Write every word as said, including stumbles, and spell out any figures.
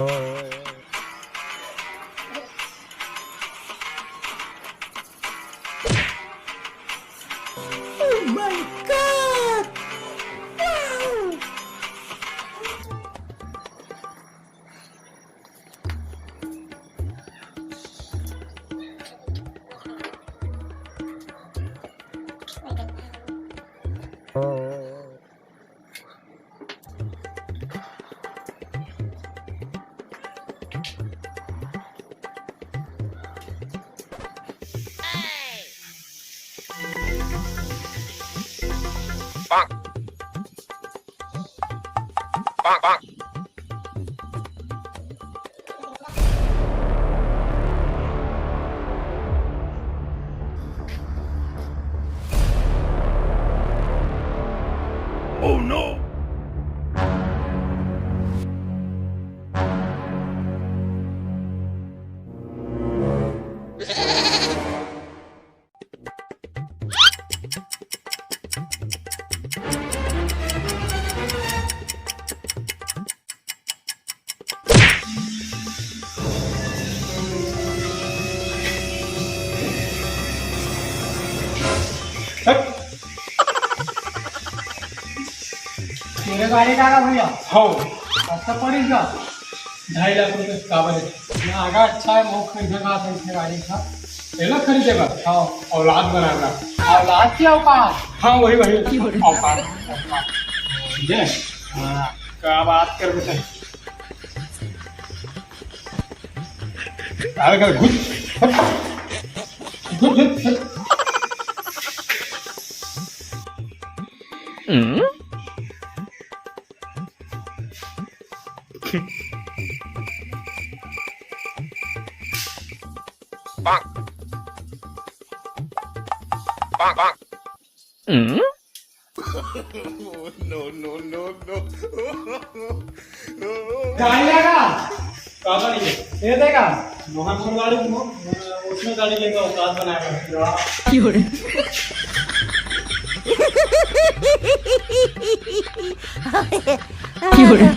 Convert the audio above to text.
Oh my God! Wow! Oh no! हट। तेरे गाड़ी का भैया? हो। अच्छा, पड़ी का? ढाई लाख रुपए काबर है? ये आगा अच्छा है, मौक खरीदे का था इसने गाड़ी का। पहला खरीदेगा? हाँ। औलाद बनाना। औलाद की औकात? हाँ, वही, वही। औकात। ठीक है? हाँ। क्या बात कर बेटा? अरे कर, घुस। घुस, घुस, घुस। No, no, no, no। गाड़ी लेगा? काका नहीं है। ये देगा? मोहन मोहन गाड़ी, मो-, उसमें गाड़ी लेगा, औकात बनाएगा। क्यों रे? क्यों रे?